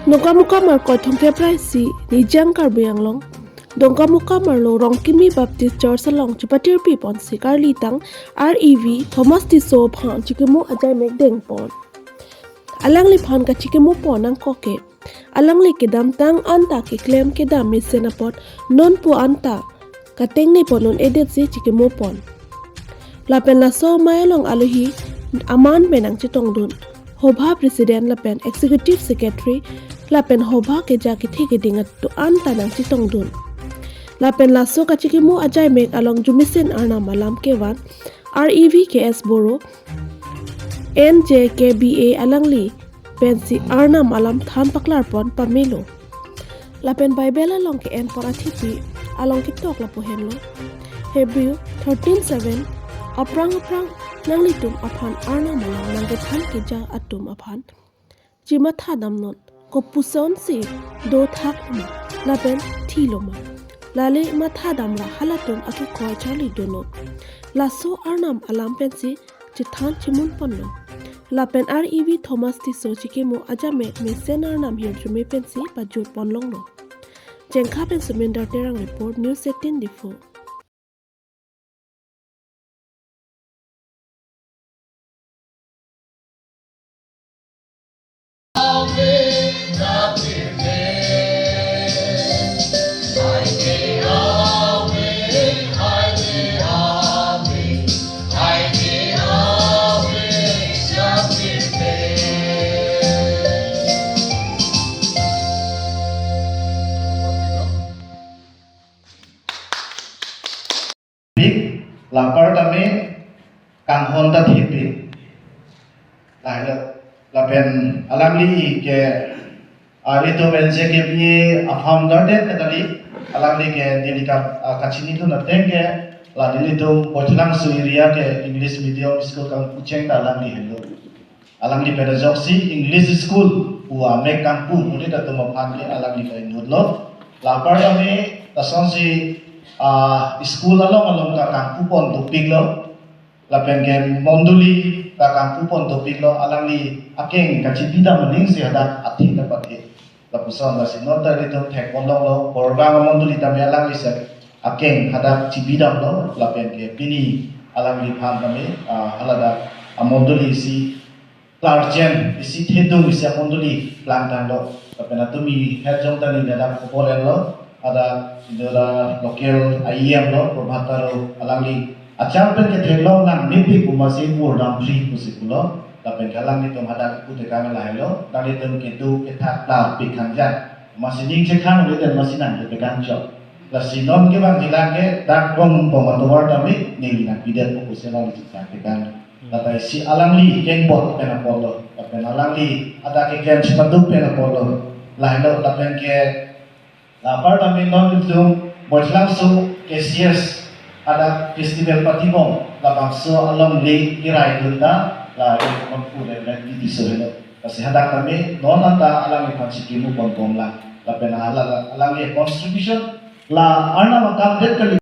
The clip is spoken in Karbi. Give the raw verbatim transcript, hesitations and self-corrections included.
Dongkamukam Arkoi thomkep ra isi Nijang Karbi Anglong, Dongkamukam arlo Rongkimi Baptist Church along chipatirpi ponsi karlitang R E V Thomas Tisso aphan chikimo ajaimek dengpon. Alangliphan kachikimo pon angko ke, alangli kedamtang anta keklem kedam mesen apot nonpu anta katengne pon un-edetsi chikimo pon. Lapen laso amei along alohi aman pen nangchetongdun, Hobha President lapen Executive Secretary lapen Hobha keja kethe keding atu anta nangchetongdun. Lapen laso kachikimo ajaimek along arjumesen Arnam alam kevan R E V K S Boro, N J K B A alangli pensi Arnam alam than paklar pon pamelo. Lapen Bible along ke-en pon athepi along ketok lapu henlo. Hebrew thirteen seven, aphrang aphrang nanglitum aphan Arnam alam nangkethan keja atum aphan chimatha damnon, kopusonsi dothak ma lapen thilo ma. Lale matha damra halatum akekoi charli donon. Laso Arnam alam pensi chethan chimun ponlo. Lapen R E V Thomas Tisso chikimo ajaimek mesen Arnam hirjume pensi pajut pon longlo. Jengkha pen Sumendar Terang report, News eighteen Diphu. Pik, lapar tame kanghon ta thepik. Lahelo, lapen alangli ke, ah, ilitum N J K B A a-farm garden ke kali, alangli ke neli ka, ah, kachinidun ateng ke, la nelitum Boithalangso area ke English medium school kangpucheng ta alangli henlo. Alangli pen ajoksi English school pu amek kangpu monit atum aphan ke alangli ka-inutlo. Lapar tame lasonsi, ah, school along along ta kangpu pon dopiklo. Lapen ke mondoli ta kangpu pon dopiklo. Alangli akeng kachibidam aning si hadak athe ta pathe. Lapuson lasi non ta ilitum thek pon longlo, Borbang amondoli tame alangli si akeng hadak chibidamlo, lapen ke pini alangliphan tame, ah, haladak amondoli isi klarchen, isi thedung isi amondoli plangtanglo, lapen atumi het jong ta neli hadak kopolenlo, hadak idola local I E M lo, Prabhat Taro, alangli achar pen ketheklong nangmepik pu masi pur dam free pusi pulo. Lapen ke alanglitum hadak pu tekang lahelo, nanglitum kedo kethak ta pik kangjan. Masi ning chekhang ulit dan masi nangkepekan chok. Lasi non ke bang hilang ke dak bong bong atovar tame neli nangpidet pu pusi alangli chekhang pekan. Lapen si alangli kengbot pen apotlo. Lapen alangli hadak keklem chipaduk pen apotlo. Lahelo lapen ke lapar tame non ilitum Boithalangso K C S hadak festival patibom labangso alongle kiraidun ta la ilitum pure pen titi so helo. Lasi hadak tame non anta alangliphan chikimo ponbomlang. Lapen hala alangli contribution la Arnam akam det kali.